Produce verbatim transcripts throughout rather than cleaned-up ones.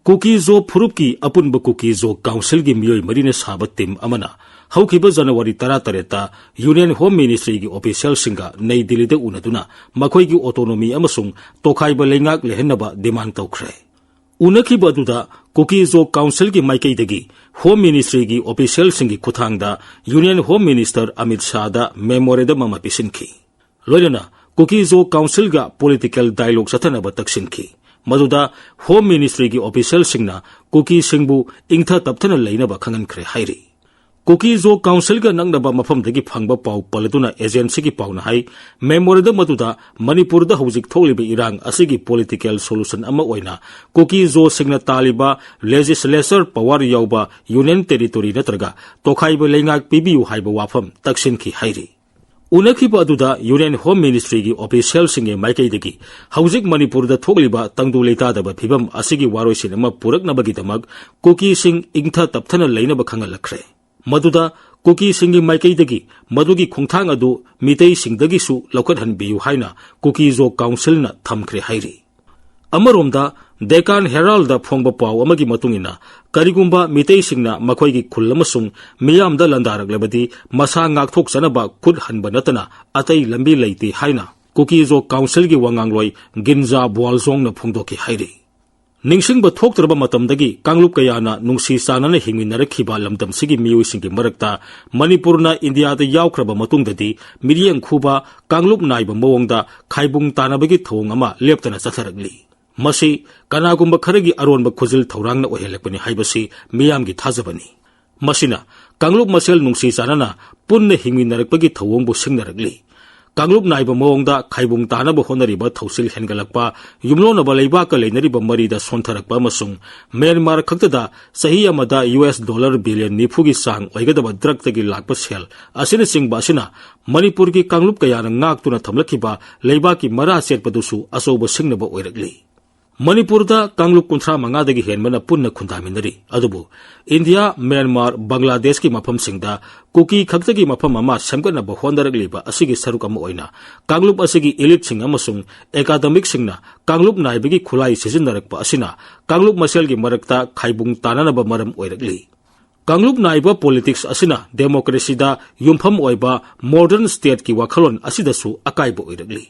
ꯀꯨꯀꯤ-ꯖꯣ ꯐꯨꯔꯨꯞꯀꯤ ꯑꯄꯨꯟꯕ ꯀꯨꯀꯤ-ꯖꯣ ꯀꯥꯎꯟꯁꯤꯜꯒꯤ ꯃꯤꯑꯣꯏ ꯃꯔꯤꯅ ꯁꯥꯕ ꯇꯤꯝ ꯑꯃꯅ ꯍꯧꯈꯤꯕ ꯖꯅꯋꯥꯔꯤ ꯇꯔꯥꯇꯔꯦꯠꯇ ꯌꯨꯅꯤꯌꯟ ꯍꯣꯝ ꯃꯤꯅꯤꯁꯇ꯭ꯔꯤꯒꯤ ꯑꯣꯐꯤꯁꯤꯌꯦꯜꯁꯤꯡꯒ ꯅꯩ ꯗꯤꯜꯂꯤꯗ ꯎꯅꯗꯨꯅ ꯃꯈꯣꯏꯒꯤ ꯑꯣꯇꯣꯅꯣꯃꯤ ꯑꯃꯁꯨꯡ ꯇꯣꯈꯥꯏꯕ ꯂꯩꯉꯥꯛ ꯂꯩꯍꯟꯅꯕ ꯗꯤꯃꯥꯟ ꯇꯧꯈ꯭ꯔꯦ꯫ ꯎꯅꯈꯤꯕ ꯑꯗꯨꯗ ꯀꯨꯀꯤ-ꯖꯣ ꯀꯥꯎꯟꯁꯤꯜꯒꯤ ꯃꯥꯏꯀꯩꯗꯒꯤ ꯍꯣꯝ ꯃꯤꯅꯤꯁꯇ꯭ꯔꯤꯒꯤ ꯑꯣꯐꯤꯁꯤꯌꯦꯜꯁꯤꯡꯒꯤ ꯈꯨꯠꯊꯥꯡꯗ ꯌꯨꯅꯤꯌꯟ ꯍꯣꯝ ꯃꯤꯅꯤꯁꯇꯔ ꯑꯃꯤꯠ ꯁꯥꯍꯗ ꯃꯦꯃꯣꯔꯦꯟꯗꯝ ꯑꯃ ꯄꯤꯁꯤꯟꯈꯤ꯫ ꯂꯣꯏꯅꯅ ꯀꯨꯀꯤ-ꯖꯣ ꯀꯥꯎꯟꯁꯤꯜꯒ ꯄꯣꯂꯤꯇꯤꯀꯦꯜ ꯗꯥꯏꯂꯣꯒ ꯆꯠꯊꯅꯕ ꯇꯛꯁꯤꯟꯈꯤ, ꯃꯗꯨꯗ ꯍꯣꯝ ꯃꯤꯅꯤꯁꯇ꯭ꯔꯤꯒꯤ ꯑꯣꯐꯤꯁꯤꯌꯦꯜꯁꯤꯡꯅ ꯀꯨꯀꯤꯁꯤꯡꯕꯨ ꯏꯪꯊ ꯇꯞꯊꯅ ꯂꯩꯅꯕ ꯈꯪꯍꯟꯈ꯭ꯔꯦ ꯍꯥꯏꯔꯤ꯫ ꯀꯨꯀꯤ-ꯖꯣ ꯀꯥꯎꯟꯁꯤꯜꯒ ꯅꯛꯅꯕ ꯃꯐꯝꯗꯒꯤ ꯐꯪꯕ ꯄꯥꯎ ꯄꯜꯂꯗꯨꯅ ꯑꯦꯖꯦꯟꯁꯤꯒꯤ ꯄꯥꯎꯅ ꯍꯥꯏ, ꯃꯦꯃꯣꯔꯦꯟꯗꯝ ꯑꯗꯨꯗ ꯃꯅꯤꯄꯨꯔꯗ ꯍꯧꯖꯤꯛ ꯊꯣꯛꯂꯤꯕ ꯏꯔꯥꯡ ꯑꯁꯤꯒꯤ ꯄꯣꯂꯤꯇꯤꯀꯦꯜ ꯁꯣꯂꯨꯁꯟ ꯑꯃ ꯑꯣꯏꯅ ꯀꯨꯀꯤ-ꯖꯣꯁꯤꯡꯅ ꯇꯥꯜꯂꯤꯕ ꯂꯦꯖꯤꯁꯂꯦꯆꯔ ꯄꯋꯥꯔ ꯌꯥꯎꯕ ꯌꯨꯅꯤꯌꯟ ꯇꯦꯔꯤꯇꯣꯔꯤ ꯅꯠꯇ꯭ꯔꯒ ꯇꯣꯈꯥꯏꯕ ꯂꯩꯉꯥꯛ ꯄꯤꯕꯤꯌꯨ ꯍꯥꯏꯕ ꯋꯥꯐꯝ ꯇꯛꯁꯤꯟꯈꯤ ꯍꯥꯏꯔꯤ꯫ ꯎꯅꯈꯤꯕ ꯑꯗꯨꯗ ꯌꯨꯅꯤꯌꯟ ꯍꯣꯝ ꯃꯤꯅꯤꯁꯇ꯭ꯔꯤꯒꯤ ꯑꯣꯐꯤꯁꯤꯌꯦꯜꯁꯤꯡꯒꯤ ꯃꯥꯏꯀꯩꯗꯒꯤ ꯍꯧꯖꯤꯛ ꯃꯅꯤꯄꯨꯔꯗ ꯊꯣꯛꯂꯤꯕ ꯇꯪꯗꯨ ꯂꯩꯇꯥꯗꯕ ꯐꯤꯕꯝ ꯑꯁꯤꯒꯤ ꯋꯥꯔꯣꯏꯁꯤꯟ ꯑꯃ ꯄꯨꯔꯛꯅꯕꯒꯤꯗꯃꯛ ꯀꯨꯀꯤꯁꯤꯡ ꯏꯪꯊ ꯇꯞꯊꯅ ꯂꯩꯅꯕ ꯈꯪꯍꯜꯂꯛꯈ꯭ꯔꯦ꯫ ꯃꯗꯨꯗ ꯀꯨꯀꯤꯁꯤꯡꯒꯤ ꯃꯥꯏꯀꯩꯗꯒꯤ ꯃꯗꯨꯒꯤ ꯈꯣꯡꯊꯥꯡ ꯑꯗꯨ ꯃꯤꯇꯩꯁꯤꯡꯗꯒꯤꯁꯨ ꯂꯧꯈꯠꯍꯟꯕꯤꯌꯨ ꯍꯥꯏꯅ ꯀꯨꯀꯤ-ꯖꯣ ꯀꯥꯎꯟꯁꯤꯜꯅ ꯊꯝꯈ꯭ꯔꯦ ꯍꯥꯏꯔꯤ꯫ ꯑꯃꯔꯣꯝꯗ, ꯗꯦꯀꯥꯟ ꯍꯦꯔꯥꯜꯗ ꯐꯣꯡꯕ ꯄꯥꯎ ꯑꯃꯒꯤ ꯃꯇꯨꯡ ꯏꯟꯅ, ꯀꯔꯤꯒꯨꯝꯕ ꯃꯤꯇꯩꯁꯤꯡꯅ ꯃꯈꯣꯏꯒꯤ ꯈꯨꯜ ꯑꯃꯁꯨꯡ ꯃꯤꯌꯥꯝꯗ ꯂꯥꯟꯗꯥꯔꯛꯂꯕꯗꯤ, ꯃꯁꯥ ꯉꯥꯛꯊꯣꯛꯆꯅꯕ ꯈꯨꯠ ꯍꯟꯕ ꯅꯠꯇꯅ ꯑꯇꯩ ꯂꯝꯕꯤ ꯂꯩꯇꯦ ꯍꯥꯏꯅ ꯀꯨꯀꯤ-ꯖꯣ ꯀꯥꯎꯟꯁꯤꯜꯒꯤ ꯋꯥꯉꯥꯡꯂꯣꯏ ꯒꯤꯟꯖꯥ ꯕꯨꯋꯥꯜꯖꯣꯡꯅ ꯐꯣꯡꯗꯣꯛꯈꯤ ꯍꯥꯏꯔꯤ꯫ ꯅꯤꯡꯁꯤꯡꯕ ꯊꯣꯛꯇ꯭ꯔꯕ ꯃꯇꯝꯗꯒꯤ ꯀꯥꯡꯂꯨꯞ ꯀꯌꯥꯅ ꯅꯨꯡꯁꯤ ꯆꯥꯟꯅꯅ ꯍꯤꯡꯃꯤꯟꯅꯔꯛꯈꯤꯕ ꯂꯝꯗꯝꯁꯤꯒꯤ ꯃꯤꯑꯣꯏꯁꯤꯡꯒꯤ ꯃꯔꯛꯇ ꯃꯅꯤꯄꯨꯔꯅ ꯏꯟꯗꯤꯌꯥꯗ ꯌꯥꯎꯈ꯭ꯔꯕ ꯃꯇꯨꯡꯗꯗꯤ, ꯃꯤꯠꯌꯦꯡ ꯈꯨꯕ ꯀꯥꯡꯂꯨꯞ ꯅꯥꯏꯕ ꯃꯑꯣꯡꯗ ꯈꯥꯏꯕꯨꯡ ꯇꯥꯅꯕꯒꯤ ꯊꯧꯑꯣꯡ ꯑꯃ ꯂꯦꯞꯇꯅ ꯆꯠꯊꯔꯛꯂꯤ꯫ ꯃꯁꯤ ꯀꯅꯥꯒꯨꯝꯕ ꯈꯔꯒꯤ ꯑꯔꯣꯟꯕ ꯈꯨꯖꯤꯜ ꯊꯧꯔꯥꯡꯅ ꯑꯣꯏꯍꯜꯂꯛꯄꯅꯤ ꯍꯥꯏꯕꯁꯤ ꯃꯤꯌꯥꯝꯒꯤ ꯊꯥꯖꯕꯅꯤ꯫ ꯃꯁꯤꯅ ꯀꯥꯡꯂꯨꯞ ꯃꯁꯦꯜ ꯅꯨꯡꯁꯤ ꯆꯥꯟꯅꯅ ꯄꯨꯟꯅ ꯍꯤꯡꯃꯤꯟꯅꯔꯛꯄꯒꯤ ꯊꯧꯑꯣꯡꯕꯨ ꯁꯤꯡꯅꯔꯛꯂꯤ꯫ ꯀꯥꯡꯂꯨꯞ ꯅꯥꯏꯕ ꯃꯑꯣꯡꯗ ꯈꯥꯏꯕꯨꯡ ꯇꯥꯅꯕ ꯍꯣꯠꯅꯔꯤꯕ ꯊꯧꯁꯤꯜ ꯍꯦꯟꯒꯠꯂꯛꯄ, ꯌꯨꯝꯂꯣꯟꯅꯕ ꯂꯩꯕꯥꯛꯀ ꯂꯩꯅꯔꯤꯕ ꯃꯔꯤꯗ ꯁꯣꯟꯊꯔꯛꯄ ꯑꯃꯁꯨꯡ ꯃ꯭ꯌꯥꯟꯃꯥꯔ ꯈꯛꯇꯗ ꯆꯍꯤ ꯑꯃꯗ ꯌꯨ ꯑꯦꯁ ꯗꯣꯂꯔ ꯕꯤꯂꯤꯌꯟ ꯅꯤꯐꯨꯒꯤ ꯆꯥꯡ ꯑꯣꯏꯒꯗꯕ ꯗ꯭ꯔꯒꯇꯒꯤ ꯂꯥꯛꯄ ꯁꯦꯜ ꯑꯁꯤꯅꯆꯤꯡꯕ ꯑꯁꯤꯅ ꯃꯅꯤꯄꯨꯔꯒꯤ ꯀꯥꯡꯂꯨꯞ ꯀꯌꯥꯅ ꯉꯥꯛꯇꯨꯅ ꯊꯝꯂꯛꯈꯤꯕ ꯂꯩꯕꯥꯛꯀꯤ ꯃꯔꯥ ꯆꯦꯠꯄꯗꯨꯁꯨ ꯑꯆꯧꯕ ꯁꯤꯡꯅꯕ ꯑꯣꯏꯔꯛꯂꯤ꯫ ꯃꯅꯤꯄꯨꯔꯗ ꯀꯥꯡꯂꯨꯞ ꯀꯨꯟꯊ꯭ꯔꯥ ꯃꯉꯥꯗꯒꯤ ꯍꯦꯟꯕꯅ ꯄꯨꯟꯅ ꯈꯨꯟꯗꯥꯃꯤꯟꯅꯔꯤ꯫ ꯑꯗꯨꯕꯨ ꯏꯟꯗꯤꯌꯥ, ꯃ꯭ꯌꯥꯟꯃꯥꯔ, ꯕꯪꯒ꯭ꯂꯥꯗꯦꯁꯀꯤ ꯃꯐꯝꯁꯤꯡꯗ ꯀꯨꯀꯤ ꯈꯛꯇꯒꯤ ꯃꯐꯝ ꯑꯃ ꯁꯦꯝꯒꯠꯅꯕ ꯍꯣꯠꯅꯔꯛꯂꯤꯕ ꯑꯁꯤꯒꯤ ꯁꯔꯨꯛ ꯑꯃ ꯑꯣꯏꯅ ꯀꯥꯡꯂꯨꯞ ꯑꯁꯤꯒꯤ ꯏꯂꯤꯠꯁꯤꯡ ꯑꯃꯁꯨꯡ ꯑꯦꯀꯥꯗꯃꯤꯛꯁꯤꯡꯅ ꯀꯥꯡꯂꯨꯞ ꯅꯥꯏꯕꯒꯤ ꯈꯨꯠꯂꯥꯏ ꯁꯤꯖꯤꯟꯅꯔꯛꯄ ꯑꯁꯤꯅ ꯀꯥꯡꯂꯨꯞ ꯃꯁꯦꯜꯒꯤ ꯃꯔꯛꯇ ꯈꯥꯏꯕꯨꯡ ꯇꯥꯅꯅꯕ ꯃꯔꯝ ꯑꯣꯏꯔꯛꯂꯤ꯫ ꯀꯥꯡꯂꯨꯞ ꯅꯥꯏꯕ ꯄꯣꯂꯤꯇꯤꯛꯁ ꯑꯁꯤꯅ ꯗꯦꯃꯣꯀ꯭ꯔꯦꯁꯤꯗ ꯌꯨꯝꯐꯝ ꯑꯣꯏꯕ ꯃꯣꯗꯔꯟ ꯁ꯭ꯇꯦꯠꯀꯤ ꯋꯥꯈꯜꯂꯣꯟ ꯑꯁꯤꯗꯁꯨ ꯑꯀꯥꯏꯕ ꯑꯣꯏꯔꯛꯂꯤ꯫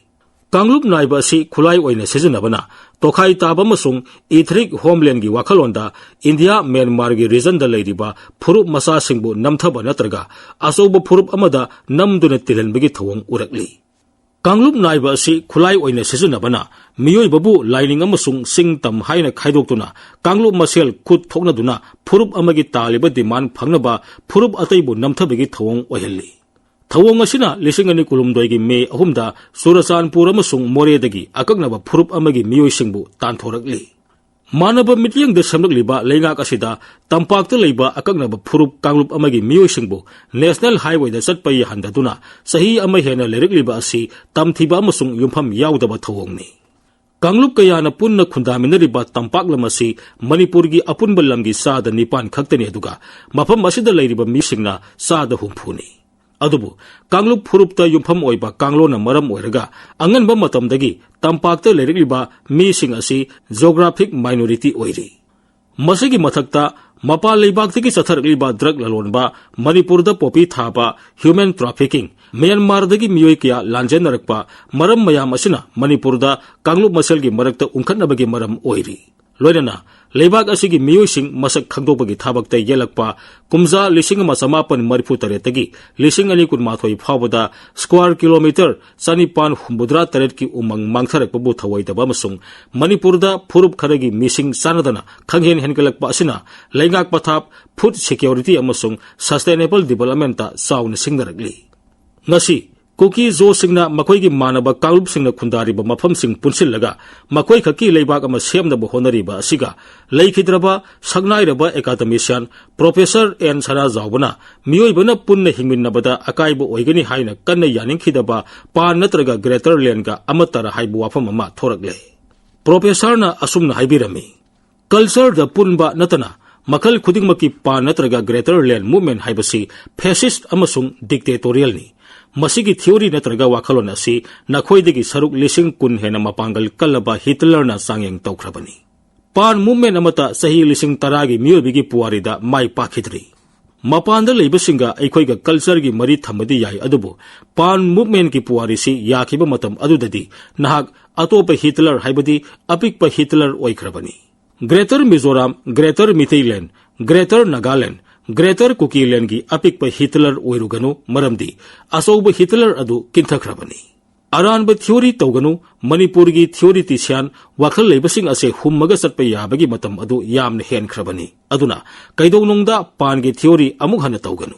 ꯀꯥꯡꯂꯨꯞ ꯅꯥꯏꯕ ꯑꯁꯤ ꯈꯨꯠꯂꯥꯏ ꯑꯣꯏꯅ ꯁꯤꯖꯤꯟꯅꯕꯅ ꯇꯣꯈꯥꯏ ꯇꯥꯕ ꯑꯃꯁꯨꯡ ꯏꯊꯅꯤꯛ ꯍꯣꯝꯂꯦꯟꯒꯤ ꯋꯥꯈꯜꯂꯣꯟꯗ ꯏꯟꯗꯤꯌꯥ ꯃ꯭ꯌꯥꯟꯃꯥꯔꯒꯤ ꯔꯤꯖꯟꯗ ꯂꯩꯔꯤꯕ ꯐꯨꯔꯨꯞ ꯃꯆꯥꯁꯤꯡꯕꯨ ꯅꯝꯊꯕ ꯅꯠꯇ꯭ꯔꯒ ꯑꯆꯧꯕ ꯐꯨꯔꯨꯞ ꯑꯃꯗ ꯅꯝꯗꯨꯅ ꯇꯤꯜꯍꯟꯕꯒꯤ ꯊꯧꯑꯣꯡ ꯎꯔꯛꯂꯤ꯫ ꯀꯥꯡꯂꯨꯞ ꯅꯥꯏꯕ ꯑꯁꯤ ꯈꯨꯠꯂꯥꯏ ꯑꯣꯏꯅ ꯁꯤꯖꯤꯟꯅꯕꯅ ꯃꯤꯑꯣꯏꯕꯕꯨ ꯂꯥꯏꯅꯤꯡ ꯑꯃꯁꯨꯡ ꯆꯤꯡ ꯇꯝ ꯍꯥꯏꯅ ꯈꯥꯏꯗꯣꯛꯇꯨꯅ ꯀꯥꯡꯂꯨꯞ ꯃꯁꯦꯜ ꯈꯨꯠ ꯊꯣꯛꯅꯗꯨꯅ ꯐꯨꯔꯨꯞ ꯑꯃꯒꯤ ꯇꯥꯜꯂꯤꯕ ꯗꯤꯃꯥꯟ ꯐꯪꯅꯕ ꯐꯨꯔꯨꯞ ꯑꯇꯩꯕꯨ ꯅꯝꯊꯕꯒꯤ ꯊꯧꯑꯣꯡ ꯑꯣꯏꯍꯜꯂꯤ꯫ ꯊꯧꯑꯣꯡ ꯑꯁꯤꯅ ꯂꯤꯁꯤꯡ ꯑꯅꯤ ꯀꯨꯟꯍꯨꯝꯗꯣꯏꯒꯤ ꯃꯦ ꯑꯍꯨꯝꯗ ꯆꯨꯔꯆꯥꯟꯄꯨꯔ ꯑꯃꯁꯨꯡ ꯃꯣꯔꯦꯗꯒꯤ ꯑꯀꯛꯅꯕ ꯐꯨꯔꯨꯞ ꯑꯃꯒꯤ ꯃꯤꯑꯣꯏꯁꯤꯡꯕꯨ ꯇꯥꯟꯊꯣꯔꯛꯂꯤ꯫ ꯃꯥꯟꯅꯕ ꯃꯤꯠꯌꯦꯡꯗ ꯁꯦꯝꯂꯛꯂꯤꯕ ꯂꯩꯉꯥꯛ ꯑꯁꯤꯗ ꯇꯝꯄꯥꯛꯇ ꯂꯩꯕ ꯑꯀꯛꯅꯕ ꯐꯨꯔꯨꯞ ꯀꯥꯡꯂꯨꯞ ꯑꯃꯒꯤ ꯃꯤꯑꯣꯏꯁꯤꯡꯕꯨ ꯅꯦꯁꯅꯦꯜ ꯍꯥꯏꯋꯦꯗ ꯆꯠꯄ ꯌꯥꯍꯟꯗꯗꯨꯅ ꯆꯍꯤ ꯑꯃ ꯍꯦꯟꯅ ꯂꯩꯔꯛꯂꯤꯕ ꯑꯁꯤ ꯇꯝꯊꯤꯕ ꯑꯃꯁꯨꯡ ꯌꯨꯝꯐꯝ ꯌꯥꯎꯗꯕ ꯊꯧꯑꯣꯡꯅꯤ꯫ ꯀꯥꯡꯂꯨꯞ ꯀꯌꯥꯅ ꯄꯨꯟꯅ ꯈꯨꯟꯗꯥꯃꯤꯟꯅꯔꯤꯕ ꯇꯝꯄꯥꯛ ꯂꯝ ꯑꯁꯤ ꯃꯅꯤꯄꯨꯔꯒꯤ ꯑꯄꯨꯟꯕ ꯂꯝꯒꯤ ꯆꯥꯗ ꯅꯤꯄꯥꯟ ꯈꯛꯇꯅꯤ, ꯑꯗꯨꯒ ꯃꯐꯝ ꯑꯁꯤꯗ ꯂꯩꯔꯤꯕ ꯃꯤꯁꯤꯡꯅ ꯆꯥꯗ ꯍꯨꯝꯐꯨꯅꯤ꯫ ꯑꯗꯨꯕꯨ ꯀꯥꯡꯂꯨꯞ ꯐꯨꯔꯨꯞꯇ ꯌꯨꯝꯐꯝ ꯑꯣꯏꯕ ꯀꯥꯡꯂꯣꯟꯅ ꯃꯔꯝ ꯑꯣꯏꯔꯒ ꯑꯉꯟꯕ ꯃꯇꯝꯗꯒꯤ ꯇꯝꯄꯥꯛꯇ ꯂꯩꯔꯛꯂꯤꯕ ꯃꯤꯁꯤꯡ ꯑꯁꯤ ꯖꯣꯒ꯭ꯔꯥꯐꯤꯛ ꯃꯥꯏꯅꯣꯔꯤꯇꯤ ꯑꯣꯏꯔꯤ꯫ ꯃꯁꯤꯒꯤ ꯃꯊꯛꯇ ꯃꯄꯥꯟ ꯂꯩꯕꯥꯛꯇꯒꯤ ꯆꯠꯊꯔꯛꯂꯤꯕ ꯗ꯭ꯔꯒ ꯂꯂꯣꯟꯕ, ꯃꯅꯤꯄꯨꯔꯗ ꯄꯣꯄꯤ ꯊꯥꯕ, ꯍ꯭ꯌꯨꯃꯦꯟ ꯇ꯭ꯔꯥꯐꯤꯀꯤꯡ, ꯃ꯭ꯌꯥꯟꯃꯥꯔꯗꯒꯤ ꯃꯤꯑꯣꯏ ꯀꯌꯥ ꯂꯥꯟꯖꯦꯟꯅꯔꯛꯄ, ꯃꯔꯝ ꯃꯌꯥꯝ ꯑꯁꯤꯅ ꯃꯅꯤꯄꯨꯔꯗ ꯀꯥꯡꯂꯨꯞ ꯃꯁꯦꯜꯒꯤ ꯃꯔꯛꯇ ꯎꯪꯈꯠꯅꯕꯒꯤ ꯃꯔꯝ ꯑꯣꯏꯔꯤ꯫ ꯂꯣꯏꯅꯅ ꯂꯩꯕꯥꯛ ꯑꯁꯤꯒꯤ ꯃꯤꯑꯣꯏꯁꯤꯡ ꯃꯁꯛ ꯈꯪꯗꯣꯛꯄꯒꯤ ꯊꯕꯛꯇ ꯌꯦꯜꯂꯛꯄ ꯀꯨꯝꯖꯥ ꯂꯤꯁꯤꯡ ꯑꯃ ꯆꯃꯥꯄꯟ ꯃꯔꯤꯐꯨ ꯇꯔꯦꯠꯇꯒꯤ ꯂꯤꯁꯤꯡ ꯑꯅꯤ ꯀꯨꯟꯃꯥꯊꯣꯏ ꯐꯥꯎꯕꯗ ꯁ꯭ꯀ꯭ꯋꯥꯔ ꯀꯤꯂꯣꯃꯤꯇꯔ ꯆꯅꯤꯄꯥꯟ ꯍꯨꯝꯐꯨꯇꯔꯥ ꯇꯔꯦꯠꯀꯤ ꯎꯃꯪ ꯃꯥꯡꯊꯔꯛꯄꯕꯨ ꯊꯧꯑꯣꯏꯗꯕ ꯑꯃꯁꯨꯡ ꯃꯅꯤꯄꯨꯔꯗ ꯐꯨꯔꯨꯞ ꯈꯔꯒꯤ ꯃꯤꯁꯤꯡ ꯆꯥꯟꯅꯗꯅ ꯈꯪꯍꯦꯟ ꯍꯦꯟꯒꯠꯂꯛꯄ ꯑꯁꯤꯅ ꯂꯩꯉꯥꯛ ꯄꯊꯥꯞ, ꯐꯨꯗ ꯁꯦꯀ꯭ꯌꯨꯔꯤꯇꯤ ꯑꯃꯁꯨꯡ ꯁꯁꯇꯦꯅꯦꯕꯜ ꯗꯤꯕꯦꯂꯞꯃꯦꯟꯇ ꯆꯥꯎꯅ ꯁꯤꯡꯅꯔꯛꯂꯤ꯫ ꯉꯁꯤ ꯀꯨꯀꯤ ꯖꯣꯁꯤꯡꯅ ꯃꯈꯣꯏꯒꯤ ꯃꯥꯟꯅꯕ ꯀꯥꯡꯂꯨꯞꯁꯤꯡꯅ ꯈꯨꯟꯗꯥꯔꯤꯕ ꯃꯐꯝꯁꯤꯡ ꯄꯨꯟꯁꯤꯜꯂꯒ ꯃꯈꯣꯏ ꯈꯛꯀꯤ ꯂꯩꯕꯥꯛ ꯑꯃ ꯁꯦꯝꯅꯕ ꯍꯣꯠꯅꯔꯤꯕ ꯑꯁꯤꯒ ꯂꯩꯈꯤꯗ꯭ꯔꯕ ꯁꯛꯅꯥꯏꯔꯕ ꯑꯦꯀꯥꯗꯃꯤꯁꯤꯌꯥꯟ ꯄ꯭ꯔꯣꯐꯦꯁꯔ ꯑꯦꯟ ꯁꯅꯥꯖꯥꯎꯕꯅ ꯃꯤꯑꯣꯏꯕꯅ ꯄꯨꯟꯅ ꯍꯤꯡꯃꯤꯟꯅꯕꯗ ꯑꯀꯥꯏꯕ ꯑꯣꯏꯒꯅꯤ ꯍꯥꯏꯅ ꯀꯟꯅ ꯌꯥꯅꯤꯡꯈꯤꯗꯕ ꯄꯥꯟ ꯅꯠꯇ꯭ꯔꯒ ꯒ꯭ꯔꯦꯇꯔ ꯂꯦꯟꯒ ꯑꯃꯠꯇꯔ ꯍꯥꯏꯕ ꯋꯥꯐꯝ ꯑꯃ ꯊꯣꯔꯛꯂꯦ꯫ ꯄ꯭ꯔꯣꯐꯦꯁꯔꯅ ꯑꯁꯨꯝꯅ ꯍꯥꯏꯕꯤꯔꯝꯃꯤ, "ꯀꯜꯆꯔꯗ ꯄꯨꯟꯕ ꯅꯠꯇꯅ ꯃꯈꯜ ꯈꯨꯗꯤꯡꯃꯛꯀꯤ ꯄꯥꯟ ꯅꯠꯇ꯭ꯔꯒ Greater Learn Movement ꯍꯥꯏꯕꯁꯤ ꯐꯦꯁꯤꯁ ꯑꯃꯁꯨꯡ ꯗꯤꯛꯇꯦꯇꯣꯔꯤꯌꯦꯜꯅꯤ꯫ ꯃꯁꯤꯒꯤ ꯊꯤꯑꯣꯔꯤ ꯅꯠꯇ꯭ꯔꯒ ꯋꯥꯈꯜꯂꯣꯟ ꯑꯁꯤ ꯅꯈꯣꯏꯗꯒꯤ ꯁꯔꯨꯛ ꯂꯤꯁꯤꯡ ꯀꯨꯟ ꯍꯦꯟꯅ ꯃꯄꯥꯡꯒꯜ ꯀꯜꯂꯕ ꯍꯤꯇꯂꯔꯅ ꯆꯥꯡꯌꯦꯡ ꯇꯧꯈ꯭ꯔꯕꯅꯤ꯫ ꯄꯥꯟ ꯃꯨꯚꯃꯦꯟꯠ ꯑꯃꯠꯇ ꯆꯍꯤ ꯂꯤꯁꯤꯡ ꯇꯔꯥꯒꯤ ꯃꯤꯑꯣꯏꯕꯒꯤ ꯄꯨꯋꯥꯔꯤꯗ ꯃꯥꯏ ꯄꯥꯛꯈꯤꯗ꯭ꯔꯤ꯫ ꯃꯄꯥꯟꯗ ꯂꯩꯕꯁꯤꯡꯒ ꯑꯩꯈꯣꯏꯒ ꯀꯜꯆꯔꯒꯤ ꯃꯔꯤ ꯊꯝꯕꯗꯤ ꯌꯥꯏ, ꯑꯗꯨꯕꯨ ꯄꯥꯟ ꯃꯨꯚꯃꯦꯟꯠꯀꯤ ꯄꯨꯋꯥꯔꯤꯁꯤ ꯌꯥꯈꯤꯕ ꯃꯇꯝ ꯑꯗꯨꯗꯗꯤ ꯅꯍꯥꯛ ꯑꯇꯣꯞꯄ ꯍꯤꯇꯂꯔ, ꯍꯥꯏꯕꯗꯤ ꯑꯄꯤꯛꯄ ꯍꯤꯇꯂꯔ ꯑꯣꯏꯈ꯭ꯔꯕꯅꯤ꯫ Greater Mizoram, Greater ꯃꯤꯇꯩꯂꯦꯟ, Greater Nagaland, Greater ꯀꯨꯀꯤꯂꯦꯟꯒꯤ ꯑꯄꯤꯛꯄ ꯍꯤꯇꯂꯔ ꯑꯣꯏꯔꯨꯒꯅꯨ, ꯃꯔꯝꯗꯤ ꯑꯆꯧꯕ ꯍꯤꯇꯂꯔ ꯑꯗꯨ ꯀꯤꯟꯊꯈ꯭ꯔꯕꯅꯤ꯫ ꯑꯔꯥꯟꯕ ꯊꯤꯑꯣꯔꯤ ꯇꯧꯒꯅꯨ꯫ ꯃꯅꯤꯄꯨꯔꯒꯤ ꯊꯤꯑꯣꯔꯤꯇꯤꯁꯤꯌꯥꯟ ꯋꯥꯈꯜ ꯂꯩꯕꯁꯤꯡ ꯑꯁꯦ ꯍꯨꯝꯃꯒ ꯆꯠꯄ ꯌꯥꯕꯒꯤ ꯃꯇꯝ ꯑꯗꯨ ꯌꯥꯝꯅ ꯍꯦꯟꯈ꯭ꯔꯕꯅꯤ꯫ ꯑꯗꯨꯅ ꯀꯩꯗꯧꯅꯨꯡꯗ ꯄꯥꯟꯒꯤ ꯊꯤꯑꯣꯔꯤ ꯑꯃꯨꯛ ꯍꯟꯅ ꯇꯧꯒꯅꯨ꯫"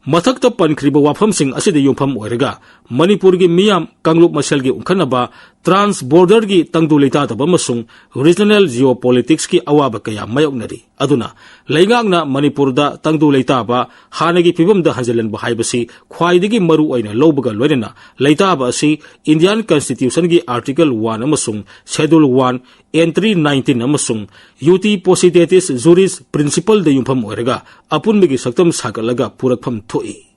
ꯃꯊꯛꯇ ꯄꯟꯈ꯭ꯔꯤꯕ ꯋꯥꯐꯝꯁꯤꯡ ꯑꯁꯤꯗ ꯌꯨꯝꯐꯝ ꯑꯣꯏꯔꯒ ꯃꯅꯤꯄꯨꯔꯒꯤ ꯃꯤꯌꯥꯝ ꯀꯥꯡꯂꯨꯞ ꯃꯁꯦꯜꯒꯤ ꯎꯪꯈꯠꯅꯕ, ꯇ꯭ꯔꯥꯟꯁ ꯕꯣꯔꯗꯔꯒꯤ ꯇꯪꯗꯨ ꯂꯩꯇꯥꯗꯕ ꯑꯃꯁꯨꯡ ꯔꯤꯖꯅꯦꯜ ꯖꯤꯑꯣꯄꯣꯂꯤꯇꯤꯛꯁꯀꯤ ꯑꯋꯥꯕ ꯀꯌꯥ ꯃꯥꯌꯣꯛꯅꯔꯤ꯫ ꯑꯗꯨꯅ ꯂꯩꯉꯥꯛꯅ ꯃꯅꯤꯄꯨꯔꯗ ꯇꯪꯗꯨ ꯂꯩꯇꯥꯕ ꯍꯥꯟꯅꯒꯤ ꯐꯤꯕꯝꯗ ꯍꯟꯖꯤꯜꯍꯟꯕ ꯍꯥꯏꯕꯁꯤ ꯈ꯭ꯋꯥꯏꯗꯒꯤ ꯃꯔꯨ ꯑꯣꯏꯅ ꯂꯧꯕꯒ ꯂꯣꯏꯅꯅ ꯂꯩꯇꯥꯕ ꯑꯁꯤ ꯏꯟꯗꯤꯌꯥꯟ ꯀꯟꯁꯇꯤꯇ꯭ꯌꯨꯁꯟꯒꯤ ꯑꯥꯔꯇꯤꯀꯜ ꯋꯥꯟ ꯑꯃꯁꯨꯡ ꯁꯦꯗꯨꯜ ꯋꯥꯟ, ꯑꯦꯟꯇ꯭ꯔꯤ ꯅꯥꯏꯟꯇꯤꯟ ꯑꯃꯁꯨꯡ ꯌꯨꯇꯤ ꯄꯣꯁꯤꯇꯦꯇꯤꯁ ꯖꯨꯔꯤꯁ ꯄ꯭ꯔꯤꯟꯁꯤꯄꯜꯗ ꯌꯨꯝꯐꯝ ꯑꯣꯏꯔꯒ ꯑꯄꯨꯟꯕꯒꯤ ꯁꯛꯇꯝ ꯁꯥꯒꯠꯂꯒ ꯄꯨꯔꯛꯐꯝ ꯊꯣꯛꯏ꯫